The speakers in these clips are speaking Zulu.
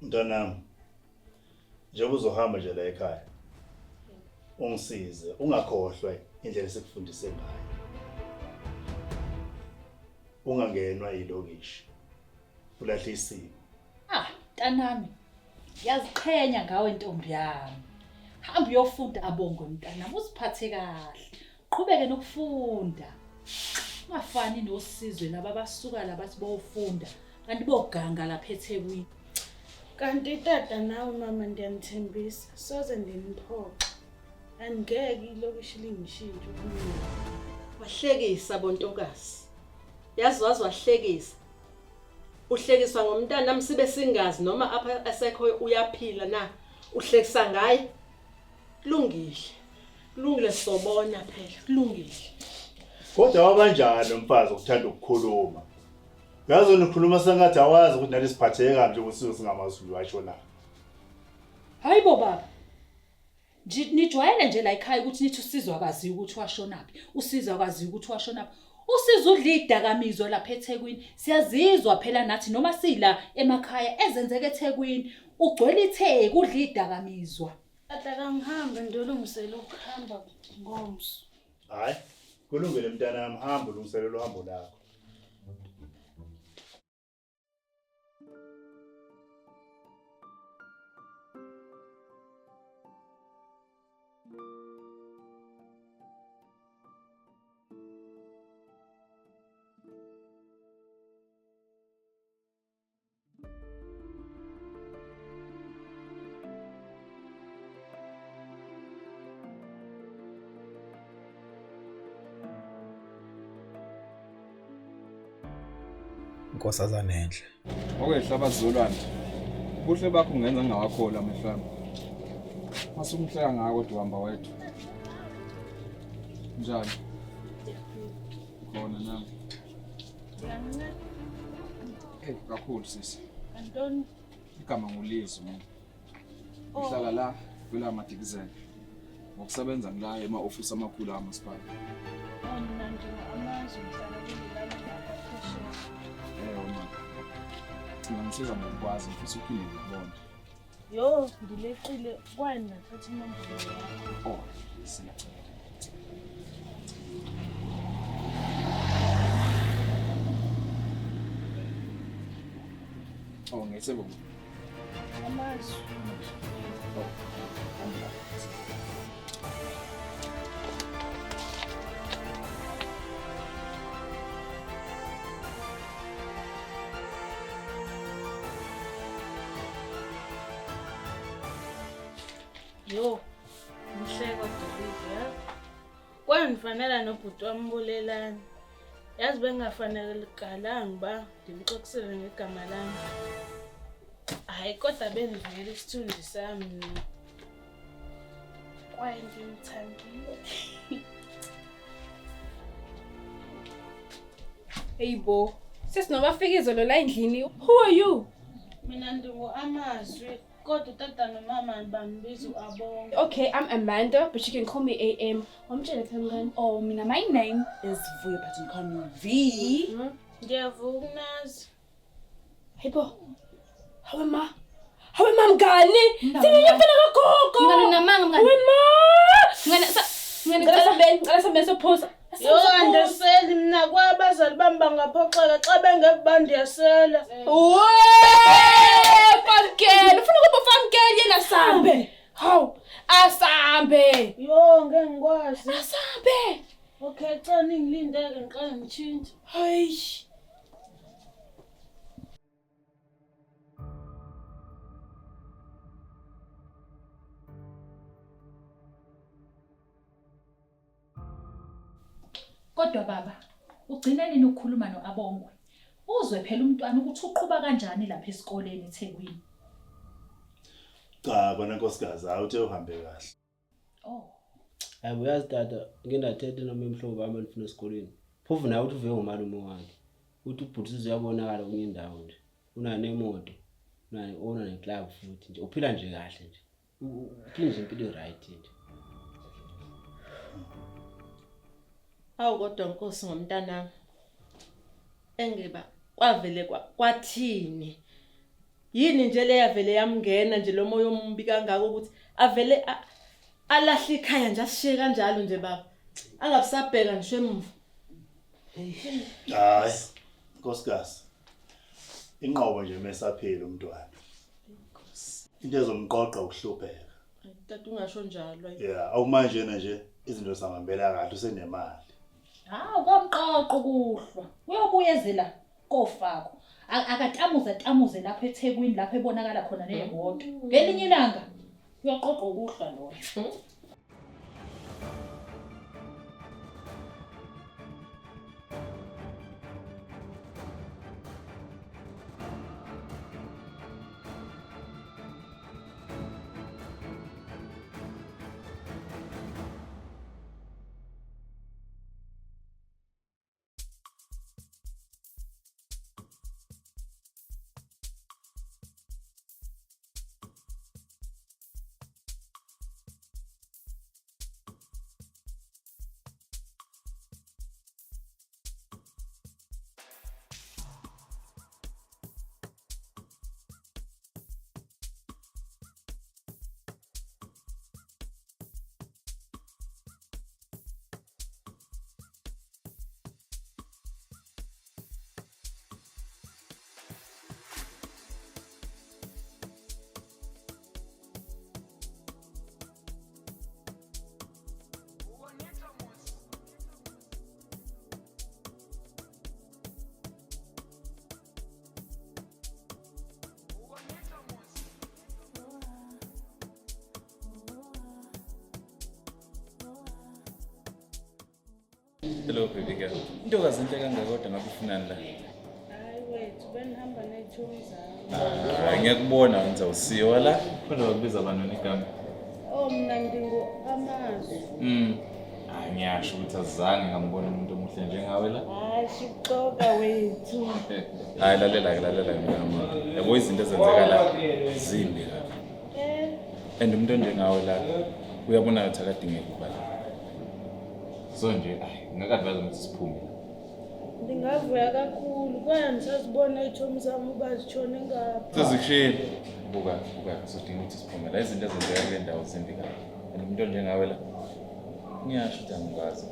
Mntanami, njengoba uzohamba nje la ekhaya, ungisize, ungakhohlwa indlela esikufundise ngayo. Ungangenwa yilokishi, ulahle isimo. Ah, mntanami, ngiyaziqhenya ngawe ntombi yami. Hamba uyofunda abongwe mntanami, uziphathe kahle. Qhubeke nokufunda. Ungafani noSizwe laba abasuka la bathi bofunda kanti boganga lapha eThekwini. Kanti tata nawe mama ndiyanithembisa soze ndiniphoxe. Angeke ilokishi lingishintshe ubumina. Wahlekisa bontokazi. Yazi waze wahlekisa. Uhlekiswa ngomntanami sibe singazi noma apha esekhoyo uyaphila na. Uhlekisa ngaye. Kulungile. Kulungile sobona phela. Kulungile. Kodwa wabanjani umfazi okuthanda ukukhuluma? Yazi wena ukhuluma sengathi awazi ukuthi nalesi siphatheke kabi njengoba sizwe singamaZulu washo na. Hayi bo baba. Nje nijwayele nje la ekhaya ukuthi nithi uSizwe akaziwa ukuthi washonaphi. USizwe akaziwa ukuthi washonaphi. USizwe udla idakamizwa lapha eThekwini. Siyazizwa phela nathi noma sila emakhaya ezenzeka eThekwini. Ugcwele iTheku udla idakamizwa. Tata kangihambe ndiyolungisela ukuhamba ngomso. Hayi, kulungile mntanami, hamba ulungiselele uhambo lakho. Nkosazana enhle. Okwehla abazulwane. Ubuhle bakho ungenza ngingawakholwa amehlo ami. Mase umhleka ngako kodwa uhamba wedwa. Njani? Khona nami. Hey, kakhulu sisi. Antoni. Igama nguLizwi mina. Ngihlala la kwela Madikizela. Ngokusebenza ngila ema-ofisi amakhulu kamasipala. Oh, mina ndingu-Amazwi ngihlala kulelana ngapha phesheya. Ewe ma. Ngingangisiza ngokukwazi ngifisa ukuphinde ngikubone. Yo, ndileqile kwani nathatha inombolo yakho. Oh, siyacela. Oh, ngiyethemba. Amazwi. Oh, hamba. Yo, mhle kodwa Livi, ya. Kwangifanela nobhuti wami Bulelani. Yazi bengafanelekalanga uba ndimxokisele ngegama lami. Hayi kodwa bendivikela isithunzi sami mina. Kwaye ndimthandile. Hey bo, sesinoba izolo la endlini. Who are you? Mina ndingu-Amazwi kodwa utata nomama bambiza u-Abonga. Okay, I'm Amanda, but you can call me AM. Wamtshele phela mngani. Oh, mina my name is Vuyo but you can call me V. Ndiyavuka ukunazi. Hey bo. Hawe ma. Hawe ma mngani. Singene mfana kagogo. Mngani unamanga mngani. Hawe ma. Mngani sa mngani Ngicela ngicela sambeni, ngicela sambeni sophuza. Yho, andiseli mna kwaye abazali bam bangaphoxeka xa bengeva uba ndiyasela. We, farm girl, ufuna ukuba farm girl yena sambe. Hawu, asambe. Yho, ngeke ngikwazi. Asambe. Okay, cela ningilinde-ke ngiqale ngitshintshe. Hayi. Kodwa baba, ugcine nini ukukhuluma no-Abongwe? Uzwe phela umntwana ukuthi uqhuba kanjani lapha esikoleni eThekwini. Cha kona nkosikazi, hayi uthe uhambe kahle. Oh. Hayi uyazi tata, ngike ndathetha noma emhlobo bami andifuna esikoleni. Phofu nawe uthi uve ngomalume wakhe. Uthi ubhuti uyabonakala kwenye indawo nje. Unayo nemoto, unayo owner neclub futhi nje. Uphila nje kahle nje. Uphila nje impilo right nje. Awu kodwa Nkosi ngomntanami. Engeba kwavele kwathini. Yini nje leya vele yamngena nje lo moya omubi kangaka ukuthi avele alahle ikhaya nje asishiye kanjalo nje baba. Angabusabheka ngisho emuva. Hayi, nkosikazi. Inqobo nje mesaphila umntwana. Into ezomqoqa ukuhlupheka. Tata ungasho njalo. Yeah, awumanje nje izinto zihambela kahle usenemali. Hawu kwamqoqa ukuhlwa. Uyobuyezela kofako. Akatamuze tamuze lapha eThekwini lapho ebonakala khona nemoto. Ngelinye ilanga uyaqoqa ukuhlwa loyo. Hello baby girl. Intokazi enhle kangaka kodwa ngabe ufunani la? Hayi wethu, benihamba ney'thomi zami. Hayi ngiyakubona wenza usiwa la. Kodwa bakubiza bani igama? Oh mina ndingu Amazwi. Hayi ngiyasho ukuthi azange ngambona umuntu omuhle njengawe la. Hayi sikuxoka wethu. Hayi lalela ke lalela ke mntana. Yabo izinto ezenzeka la zimbi kabi. And umuntu onjengawe la uyabona ukuthi akadingeki ukuba la. So nje ayi ngingakadvise ukuthi siphume la. Ndingavuya kakhulu kwaye ndisazibona iy'thomi zami uba zitshone ngapha. Sezikushiyile. Buka, buka, sodinga ukuthi siphume la. Izinto ezenzeka kule ndawo zimbi kabi. And umuntu onjengawe la ngiyasho ukuthi angikwazi.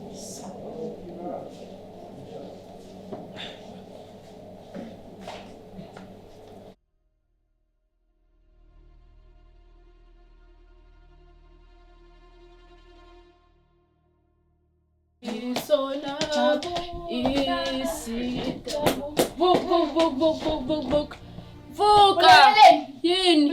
Vuk vuk vuk vuk vuk vuk vuk. Vuka. Yini?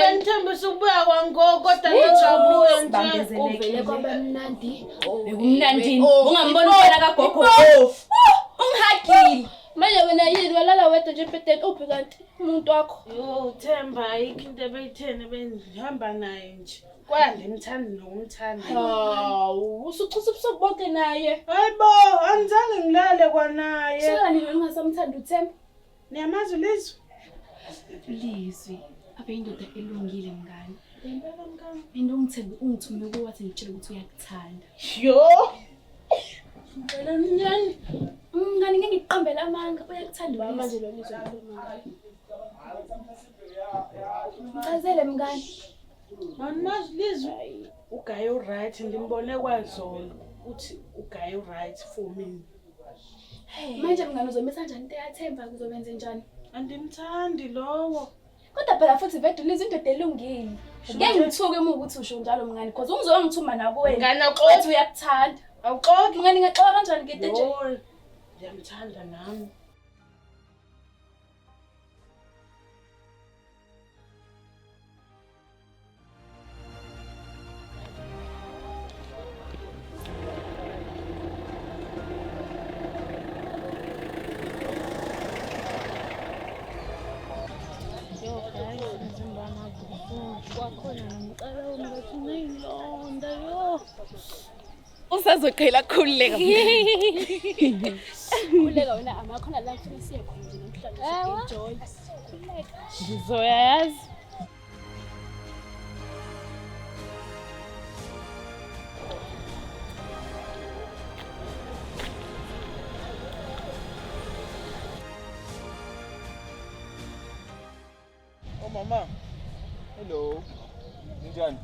Benithembisa ukubuya kwangoko kodwa ngijabuya nje. Kuvele kwaba mnandi. Bekumnandi. Ungambona umfana kagogo. Ungihagile. Manje wena yini walala wedwa nje embhedeni uphi kanti umuntu wakho? Yo Themba ayikho into ebeyithene bengihamba naye nje. Kwaya ndimthanda nokumthanda. Hawu, usuchitha ubusuku bonke naye. Hayibo, angizange ngilale kwanaye. Kusukela nini wena ungasamthandi uThemba? Niyamazi uLizwi? Lizwi, abe indoda elungile mngani. Ngempela mngani. Mina ungithembe ungithume kuwe wathi ngitshele ukuthi uyakuthanda. Yo! Ngicela mngani. Mngani ngeke ngikuqambele amanga, uyakuthanda Manje uLizwi. lo Lizwi ukhuluma ngaye. Mchazele mngani. Andimazi Lizwi. Ugaye uright ndimbone kwazolo uthi ugaye uright for me. Manje mngani uzomisa kanjani into eyathemba kuzobenze njani? Andimthandi lowo. Kodwa phela futhi vele uLizwi indoda elungile. Ngeke ngithuke uma ukuthi usho njalo mngani because ungizongithuma nakuwena. Mngani Wathi awuxoki. uyakuthanda. Awuxoki. Mngani ngingaxoka kanjani ngento nje? Yo, ndiyamthanda nami. Yo guys, umzimba wami akubuhlungu. Kwakhona nomqala wami uneyilonda yo. Usazoqhela khululeka. Khululeka wena amakhona la kufuna siye khona nje namhlanje. Enjoy. Khululeka. Ngizoya yazi. Hello. Ninjani?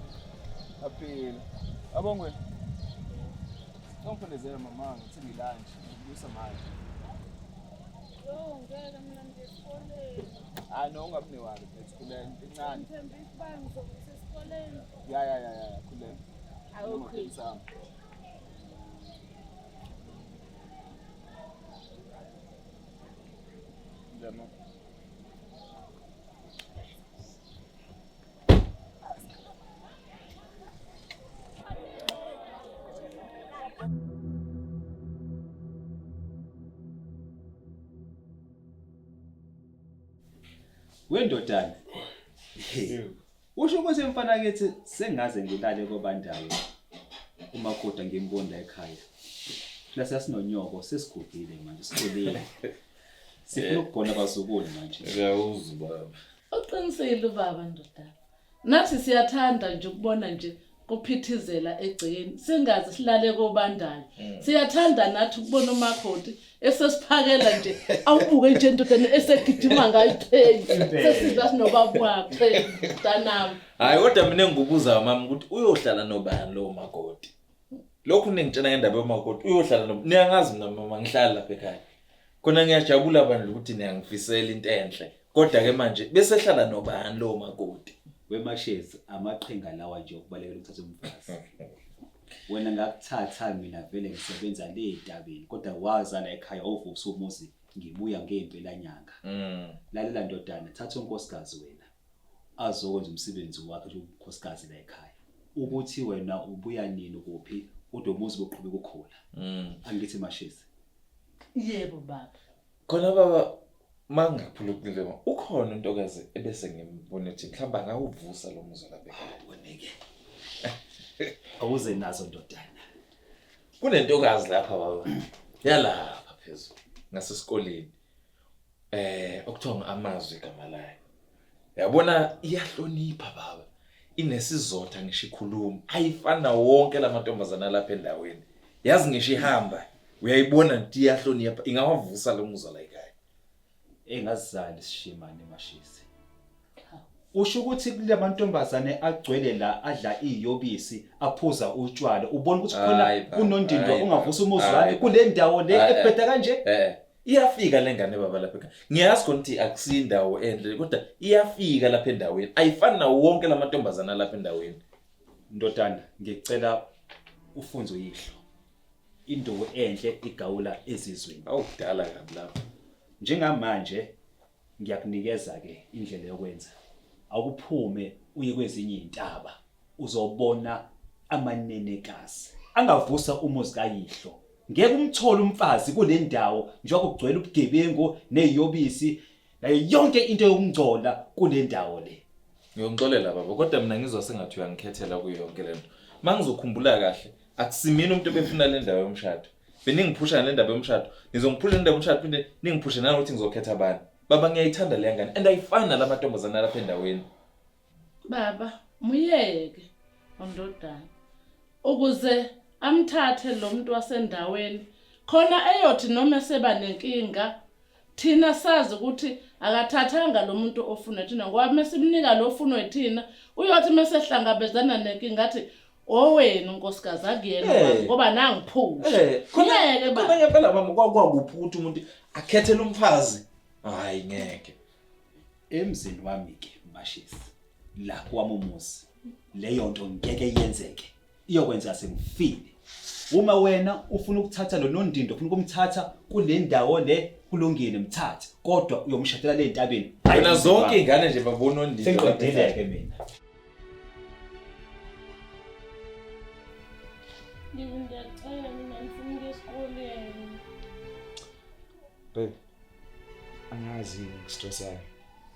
Aphila. Abongwe. Ngifundezela mama ngithi ngilunch, ngibuyisa manje. Yo, ngeke mina ngiye esikoleni. Hayi no ungabi newali mfethu, khuleka incane. Ngithembisa uba ngizobuyisa esikoleni. Ya ya ya ya, khuleka. Okay. Njani? Wendodana. Usho ukuthi mfana kithi sengaze ngilale kobandayo. Umakoti ngimbona la ekhaya. Phela sasinonyoko sesigugile manje sikhulile. Sifuna ukugona abazukulu manje. Ngiyawuzwa baba. Uqinisile ubaba ndodana. Nathi siyathanda nje ukubona nje kuphithizela egcekeni singaze silale kobandayo. Siyathanda nathi ukubona umakoti esesiphakela nje awubuke nje ndodana esegijima ngayo itrain. Sesizwa sinobaba wakhe mntanami. Hayi kodwa mina engikubuza mama ukuthi uyohlala nobani lo makoti. Lokhu ningitshela ngendaba yomakoti uyohlala no niyangazi mina mama ngihlala lapha ekhaya. Khona ngiyajabula bandla ukuthi niyangifisela into enhle. Kodwa ke manje bese hlala nobani lo makoti. Wemashezi amaqhinga lawa nje okubalekela ukuthatha umfazi. Wena ngakuthatha mina vele ngisebenza le entabeni kodwa waza la ekhaya ovusa umuzi ngibuya ngempela nyanga. Lalela ndodana, thatha unkosikazi wena azokwenza umsebenzi wakhe nje unkosikazi la ekhaya. Ukuthi wena ubuya nini kuphi kodwa umuzi boqhubeka ukhula. Angithi Mashezi. Yebo baba. Khona baba mangaphulukile ma ukhona untokazi ebese ngimbona ukuthi mhlawumbe angawuvusa lo muzi lapha ekhaya. Woneke. Awuze nazo ndodana. Kunentokazi lapha baba. Yalapha phezulu ngasesikoleni. Okuthiwa ngamazwi igama layo. Yabona iyahlonipha baba. Inesizotha ngisho ikhuluma. Ayifana wonke lamantombazana lapha endaweni. Yazi ngisho ihamba uyayibona nti iyahlonipha ingawavusa lo muzi la ekhaya. Engazali sishimane Mashezi. Usho ukuthi kule mantombazane agcwele la adla iyobisi aphuza utshwala ubona ukuthi khona kunondindo ungavusa umuzi wami kule ndawo le ebheda kanje. Iyafika le ngane baba lapha ekhaya. Ngiyazi khona ukuthi akusindawo enhle kodwa iyafika lapha endaweni. Ayifani nawo wonke lamantombazana lapha endaweni. Ndodana ngicela ufunze uyihlo. Induku enhle igawula ezizweni. Awukudala kabi lapha. Njengamanje ngiyakunikeza ke indlela yokwenza. Awuphume uye kwezinye izintaba uzobona amanenekazi angavusa umuzi kayihlo. Ngeke umthole umfazi kule ndawo njengoba kugcwele ubugebengu neziyobisi nayo yonke into yokungcola kule ndawo le. Ngiyongixolela baba kodwa mina ngizwa sengathi uyangikhethela kuyo yonke lento. Mangizokhumbula kahle akusimina umuntu obefuna le ndawo yomshado. Beningiphusha le ndaba yomshado. Nizongiphusha le ndaba yomshado phinde ningiphushe nanokuthi ngizokhetha abani. Baba ngiyayithanda le ngane and ayifani nalamantombazana lapha endaweni. Baba muyeke undodana ukuze amthathe lo muntu wasendaweni khona eyothi noma seba nenkinga thina sazi ukuthi akathathanga lo muntu ofuna thina ngoba mesimnika lo ofunwe thina uyothi mesehlangabezana nenkinga athi owenu unkosikazi akuyena ngoba nangiphusha. Khona khona ngempela mama kwakwakuphi ukuthi umuntu akhethele umfazi? Hayi ngeke. Emzini wami ke Mashezi la kwami umuzi leyo nto ngeke yenzeke. Iyokwenza sengifile. Uma wena ufuna ukuthatha lo nondindo ufuna ukumthatha kule ndawo le kulungile mthathe kodwa uyomshadela le ntabeni. Wena zonke ingane nje babona ondindo. Sengiqedile ke mina. Ngiyacela mina ngifuna ukuya esikoleni. Babe, angazi ngistressayo.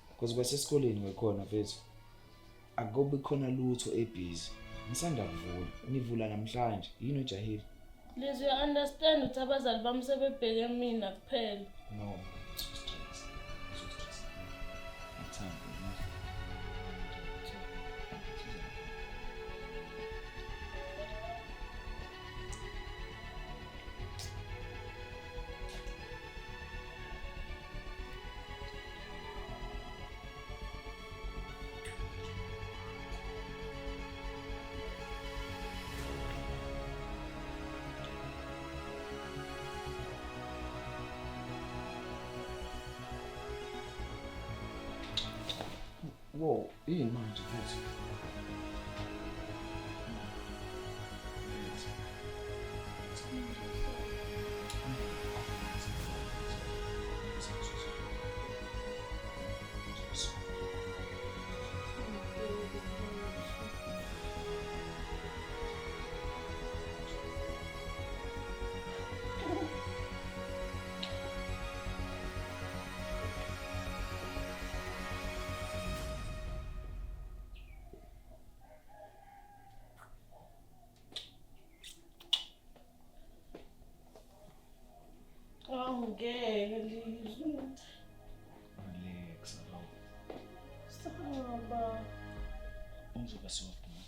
Because kwasesikoleni ngikhona mfethu. Akubi khona lutho ebhizi. Ngisanda kuvula. Nivula namhlanje. Yini ojahile? Lizwi understand ukuthi abazali bami sebebheke mina kuphela. No, stress. Stress. Ngithanda. Yini manje futhi? Awungeke Lizwi. Relax, bro. Saba. Ngizoba soft man.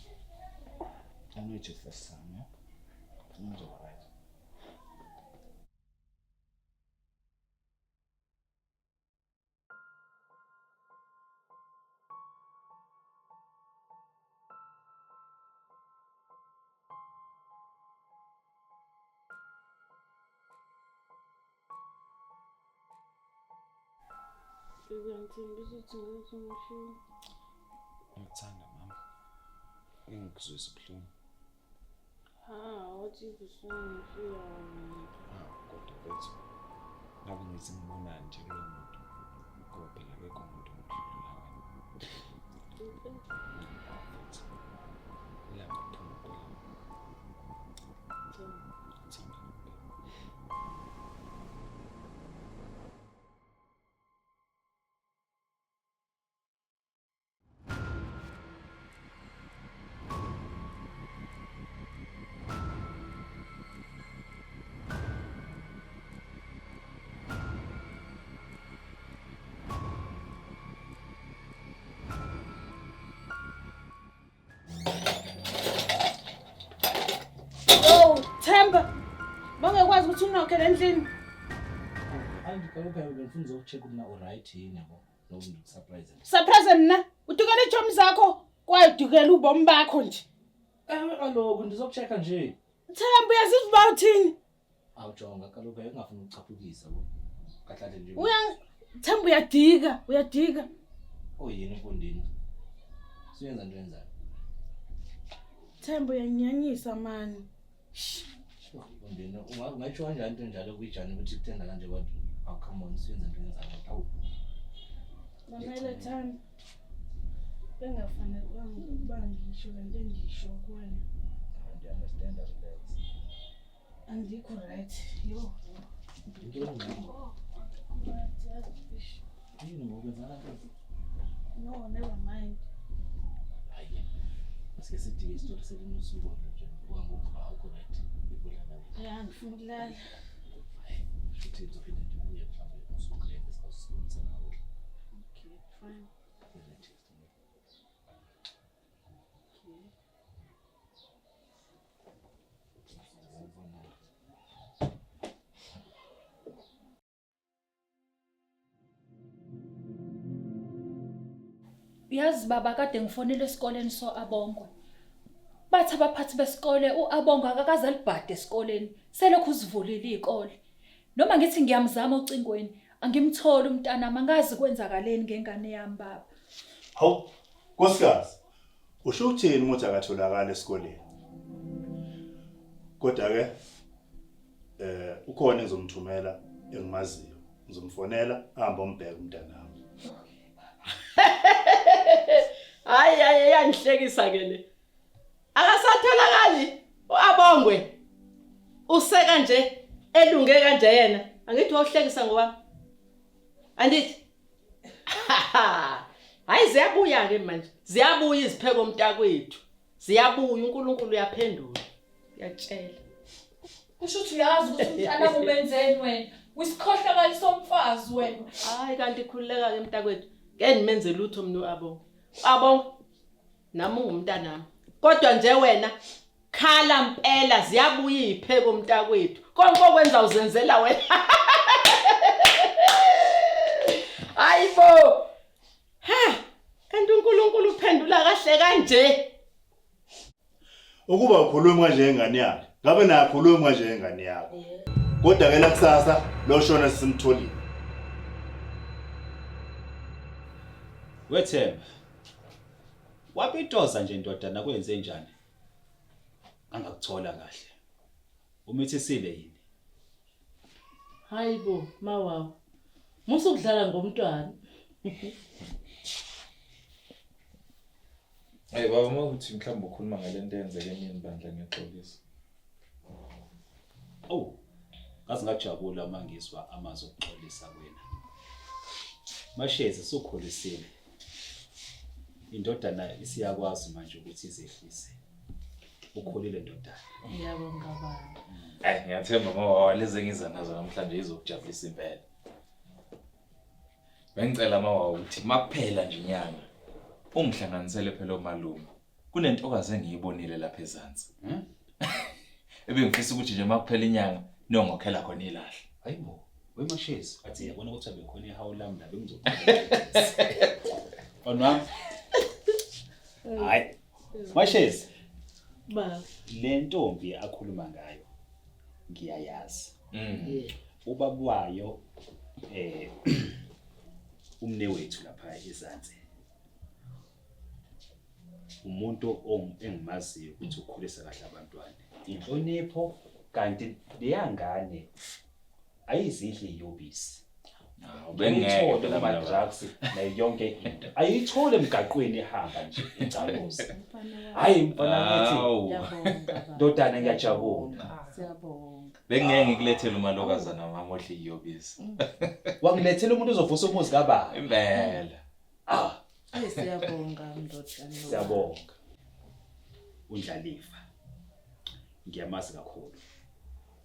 I know it's your first time, yeah? Ngizoba right. Uyangithembisa ukuthi ngeke ungishiye. Ngikuthanda mama. Ngeke ngikuzwise ubuhlungu. Ha, wathi usungishiya wena. Hawu kodwa mfethu. Ngabe ngithi ngibonani nje kulowo muntu. Ngoba phela akekho umuntu ongidlula wena. Hawu mfethu. Ilanga liphuma phela. Ngikuthanda ngempela. Oh, Themba. Bangekwazi ukuthi unokhe le ndlini. Anti kaloku phela bengifuna uzoku-check ukuthi na u-right yini yabo. Nokuthi ndikusurprise nje. Surprise mna. Udukela iitshomi zakho kwaye udukela ubomi bakho nje. Ewe kaloku ndizoku-check-a nje. Themba uyazizwa uba uthini? Awujonga kaloku ayengafuni ukuchaphukisa bo. Kahlale nje. Uya Themba uyadika, uyadika. Oyini mfondini? Suyenza into yenzayo. Themba uyanyanyisa mani. Mfondini ungayitsho kanjani into enjalo kwijani ukuthi kuthenga kanje kodwa awu come on suyenza into yenzayo. Awu. Mamela Themba. Bengafanele ukuba ngisho le nto engisho kuwena. Ndiya-understand relax. Andikho right. Yho. Yintoni ngoku? Yini ngoku kwenzakala ntoni? No, never mind. Hayi. Asike sidike isitori selinye usuku nje. Ngoba ngoku awukho right. Ibulala. Ya, ndifuna ukulala. Futhi ngizophinda ndibuye mhlawumbe usuku lento sikwazi nawe. Okay, fine. Yazi baba kade ngifonele esikoleni so Abongwe. Bathi abaphathi besikole uAbongwe akakaze alibhade esikoleni. Selokhu uzivulile izikole. Noma ngithi ngiyamzama ocingweni, angimtholi umntanami, angazi kwenzakaleni ngengane yami baba. Hawu, nkosikazi, usho ukuthini uma uthi akatholakali esikoleni? Kodwa ke ukhona engizomthumela engimaziyo. Ngizomfonela ahambe ombheka umntanami. Hayi hayi yangihlekisa ke le. Akasatholakali uAbongwe. Useka nje elunge kanje yena. Angithi wawuhlekisa ngowami. Andithi. Hayi ziyabuya ke manje. Ziyabuya izipheko mntakwethu. Ziyabuya uNkulunkulu uyaphendula. Uyatshela. Kusho ukuthi uyazi ukuthi umntanami umenzeni wena. Uyisikhohlakali somfazi wena. Hayi kanti khululeka ke mntakwethu. Ngeke nimenze lutho mina uAbongwe. Uabongwe nami ungumntanami. Kodwa nje wena khala mpela ziyabuya izipheko mntakwethu. Konke okwenza uzenzela wena. Hayibo. Ha! Kanti uNkulunkulu uphendula kahle kanje. Ukuba ukhuluma kanje ngengane yakhe, ngabe naye akhuluma kanje ngengane yakho. Kodwa ke la kusasa lo shona simtholile. Wethemba. Wapitoza nje ndodana kwenze njani? Angakuthola kahle. Umithisile yini? Hayibo, mawawu. Musa ukudlala ngomntwana. Hey baba uma ukuthi mhlawumbe ukhuluma ngalento eyenzeke emini bandla ngiyaxolisa. Oh. Ngaze ngajabula uma ngizwa amazwi okuxolisa kuwena. Mashezi sukhulisile. Indodana isiyakwazi manje ukuthi izehlise. Ukhulile ndodana. Ngiyabonga baba. Hayi ngiyathemba mawawa lezi engiza nazo namhlanje izokujabulisa impela. Bengicela mawawa ukuthi makuphela nje inyanga ungihlanganisele phela omalume. Kunentokazi engiyibonile lapha ezansi. Ebengifisa ukuthi nje makuphela inyanga niyongokhela khona ilahle. Hayibo, wemashezi athi yabona ukuthi abekhona ihawu lami la bengizoqala. Mfana wami. Hayi. Mashezi, Baba. le ntombi akhuluma ngayo ngiyayazi. Ubaba wayo umne wethu lapha ezansi. Umuntu engimaziyo ukuthi ukhulisa kahle abantwana. Inhlonipho kanti leyangane ayizidli iyobisi. Bengeke Ayithole phela kuma mina drugs nayo yonke into. Ayithole emgaqweni ehamba nje icaluza. Hayi mfana ngithi Hawu. Ngiyabonga baba. ndodana ngiyajabula. Siyabonga. Bengeke ngikulethele umalokazana wami odla iyobisi. Wangilethela umuntu ozovusa umuzi kababa. Impela. Ah, Hey siyabonga ndodana. siyabonga. Undlalifa. Ngiyamazi kakhulu.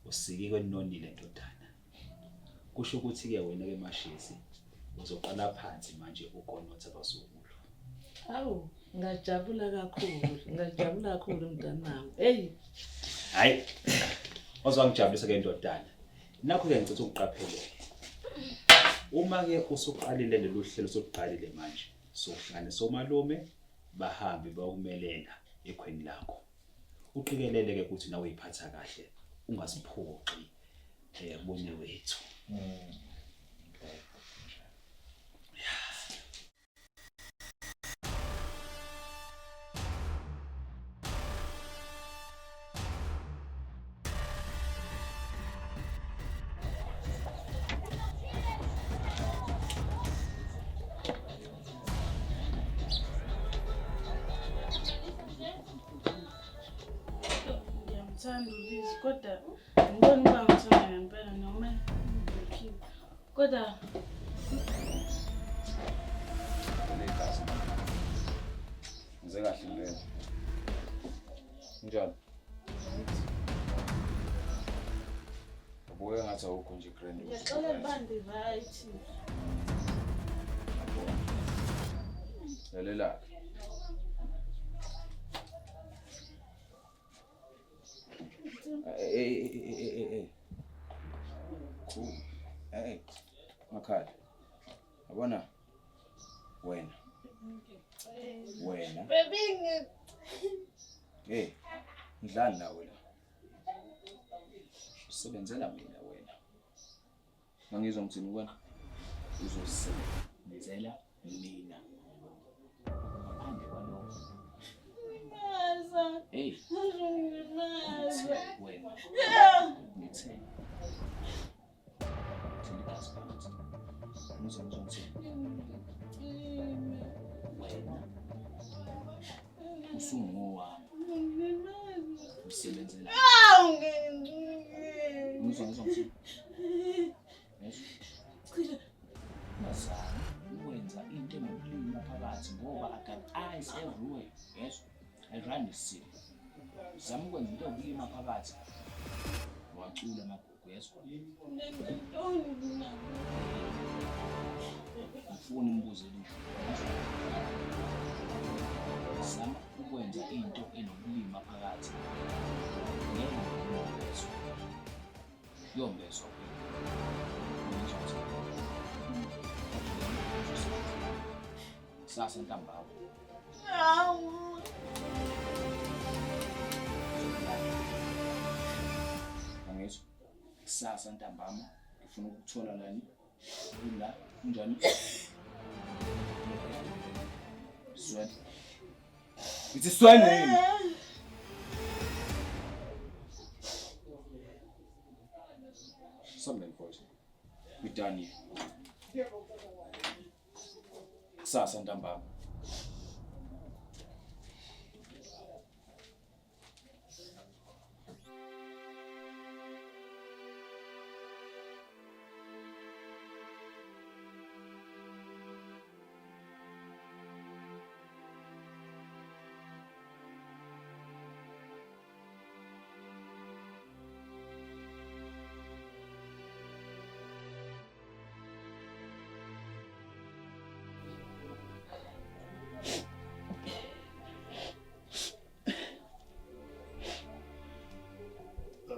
Usike kwenonile ndodana. Kusho ukuthi ke wena ke Mashezi uzoqala phansi manje ugonotha abazukulu. Awu, ngajabula kakhulu. Ngajabula kakhulu mntanami. Hey, Hayi. Ozwangijabulisa ke ndodana. Nakho ke ngicela ukuqaphele. Uma ke usuqalile lolu hlelo sokuqalile manje, sokuhlanganisa omalume bahambe bayokumelela ekhweni lakho. Uqikelele ke ukuthi nawe uyiphatha kahle, ungasiphoxi bone wethu. Ngiyamthanda uLiz kodwa ngibona uba ngithanda ngempela noma ngibhekile. Kodwa Legazi. Ngize kahle impela. Njani? Ubuke ngathi awukho nje grand. ngiyacela bandi right. Lalela. Eh eh eh eh. Cool. Eh makhaya. Yabona wena. Wena. Baby Hey, ngidlali nawe la. Usebenzela mina wena. Mangizwa ngithini kuwena? Uzosebenzela mina. Ngaphandle kwalokho. ngilimaza. Hey, Ngilimaza. wena. Ngithe. Thina igazi phansi. Ngizwa ngizwa ngithini? Wena usungowami. Usebenzela. Awu ngeke. Ngizwa ngizwa ngithini? Yezwa? Ungazami ukwenza into enobulima phakathi ngoba I got eyes everywhere. Yezwa? I run the city. Zama ukwenza into ewubulima phakathi. Wacula amagugu yezwa? Ufuna imibuzo elisho. Zama ukwenza into enobulima phakathi. Ngeke uyombezwa. Yombezwa. Kusasa ntambama. Awu. Angizwa. Kusasa ntambama ngifuna ukukuthola lani. Ula unjani? Zwela. Ngithi swenge yini? Something mfowethu. We done here. Kusasa ntambama.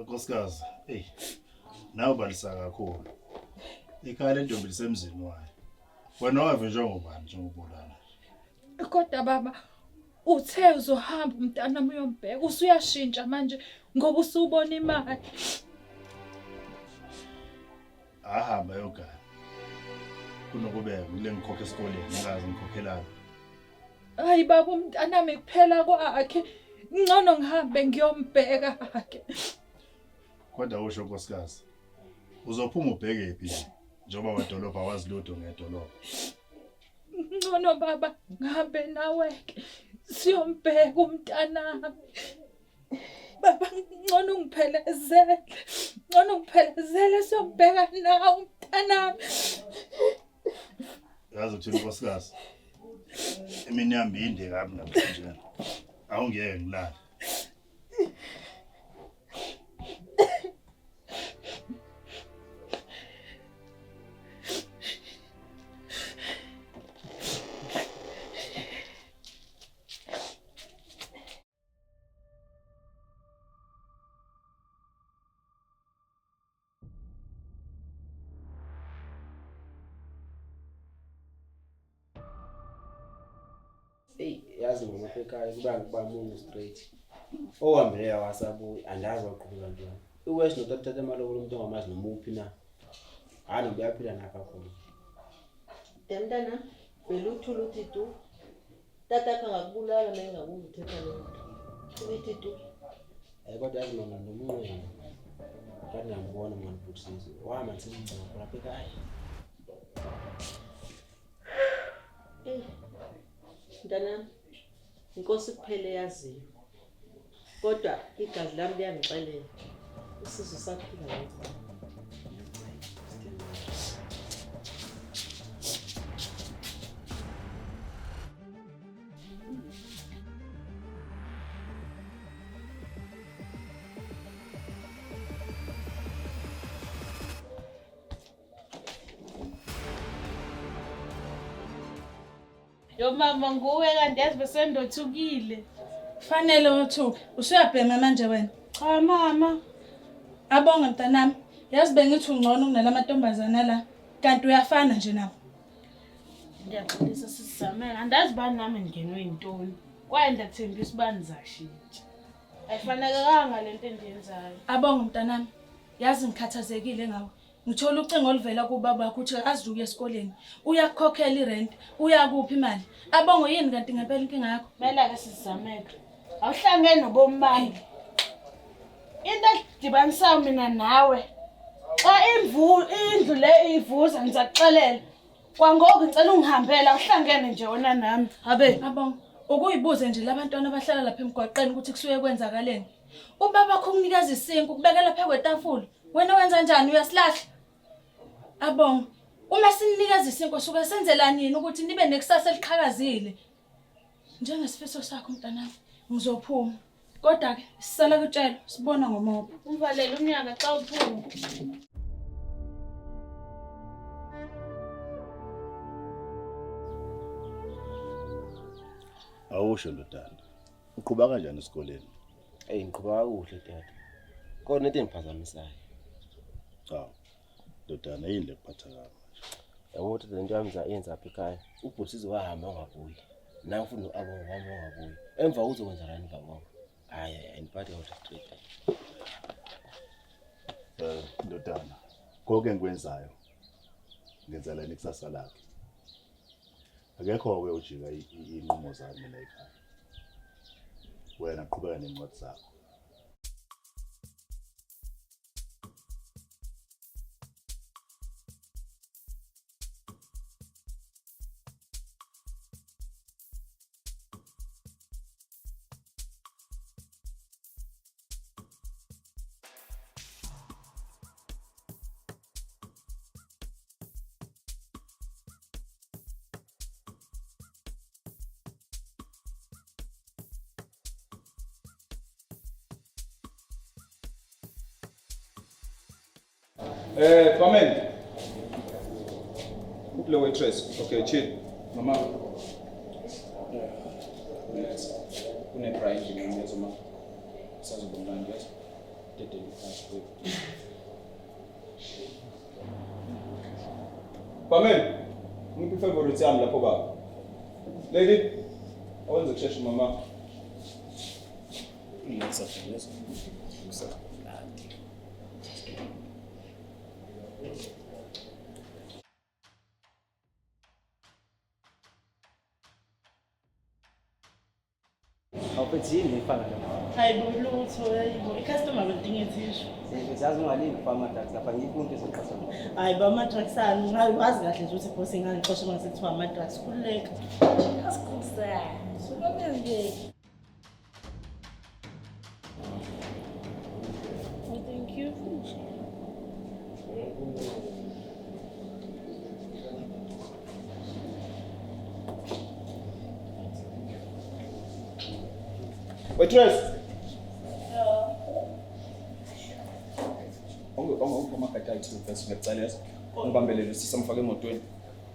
Nkosikazi, hey, nawe ubalisa kakhulu. Ikhaya lentombi lisemzini wayo. Wena wave njengobani njengobulala. Kodwa baba uthe uzohamba umntanami uyombheka usuyashintsha manje ngoba usubona imali. Ahamba yogana. Kunokubeka kule ngikhokha esikoleni ngikaze ngikhokhelana. Hayi baba umntanami kuphela kwakhe. Ngcono ngihambe ngiyombheka ke. Kodwa usho nkosikazi, uzophuma ubheke phi nje njengoba wedolobha wazi lutho ngedolobha. Ngcono baba ngihambe nawe ke siyombheka umntanami. Baba ngcono ungiphelezele. Ngcono ungiphelezele siyombheka nawe umntanami. Yazi uthini nkosikazi? Imini yami inde kabi namhlanje. Awungiyeke ngilale. Eyi yazi mama ekhaya kuba ngikubamunyu straight. Ohambileyo akasabuyi andazi waqhubeka ntoni. Iwest nothatha amalobolo umuntu ongamazi noma uphi na. Hayi noba uyaphila napha khona. Mntana, vele uthule uthi tu. Tatakho angakubulala uma engakuva uthetha lo nto. Uthi tu. Hayi kodwa yazi mama nomnqweno. Ngathi ngiyambona mani bhuti wahamba ndisemngcwabo lapha ekhaya. Eyi, mntanami, inkosi kuphela eyaziyo. Kodwa igazi lami liyangixelela. Usizwe usaphila yedwa. Yo mama nguwe kanti yazi besendothukile. Fanele wethuke. Usuyabhema manje wena. Cha mama. Abonge mntanami. Yazi bengithi ungcono kunalamantombazana la. Kanti uyafana nje nabo. Ngiyaxolisa sisizamela. Andazi bani nami ngingenwe yintoni. Kwaye ndathembisa uba ndizashintsha. Ayifanelekanga lento endiyenzayo. Abonge mntanami. Yazi ngikhathazekile ngawe. Ngithola ucingo oluvela kubaba wakho uthi akazi ukuya esikoleni. Uyakukhokhela irent, uyakuphi imali. Abonge yini kanti ngempela inkinga yakho? Mela ke sizamela. Awuhlangene nobomi bami. Into edibanisayo mina nawe. Xa indlu le ivuza ngizakuxelela. Kwangoku ngicela ungihambele awuhlangene nje wena nami. Habe. Abonge, ukuyibuze nje labantwana abahlala lapha emgwaqeni ukuthi kusuke kwenzakaleni. Ubaba wakho ukunikeza isinkwa ukubekela phezu kwetafula. Wena wenza njani uyasilahla? Abonge, uma sininikeza isinkwa suke senzela nini ukuthi nibe nekusasa eliqhakazile? Njengesifiso sakho mntanami, ngizophuma. Kodwa ke sisala kutshelwa sibona ngomopho. Umvalele umnyaka xa uphuma. Awusho ndodana. Uqhuba kanjani esikoleni? Eyi ngiqhuba kakuhle tata. Kodwa into engiphazamisayo. Cha. Ndodana yini lekuphatha kabi manje? Yabo tata lento yami yenza apha ekhaya. Ubhuti wahamba wangabuyi. Nawe futhi no-Abonge wahamba wangabuyi. Emva kuzokwenzakalani emva kwakho? Hayi hayi andiphathi kakuhle straight tata. Ndodana, konke engikwenzayo ngenzela ikusasa lakhe. Akekho-ke ujika iy'nqumo zami mina ekhaya. Wena qhubeka nencwadi zakho. Barman. Uphi le waitress? Okay, chill. Mama. Relax. Kune-bra endlini ngiyezwa ma. Sazoba mnandi yazi. Dedele phansi babe. Barman. Ngiphi i-favorite yami lapho baba. Lady. Awenze kusheshe mama. Relax, relax. Kusazoba mnandi. Awuphethe yini ifana la? Hayi bo lutho, hayi bo. I-customer belidinga ithishu. Yazi ungalingi ufaka ama-drugs lapha ngikho umuntu ezoqasha. Hayi bo ama-drugs ani, ngabe wazi kahle nje ukuthi ibhosi ingangixosha uma sekuthiwa ama-drugs. Khululeka. Asikhubisane. Suka nje. Oh, thank you. Waitress. Onge onge onge amagadi ayi-two first ngiyacela yazi. Ngibambelele usisi amfake emotweni.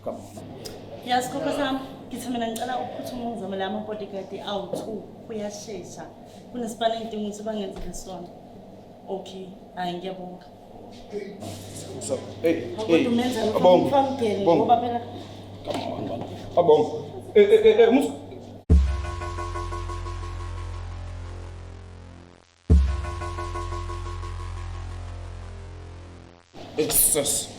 Come on. Yazi khokho sami, ngithi mina ngicela ukuphuthuma ungizamele ama-bodyguard awu-two. Kuyashesha. Kunesipani engidinga ukuthi bangenzele sona. Okay, hhayi ngiyabonga. So, hey, hey. Kodwa umenzele Abonga. umfamgele Abonga. ngoba phela Come on, man. Abonga. Eh eh eh, eh mus Eh, sus.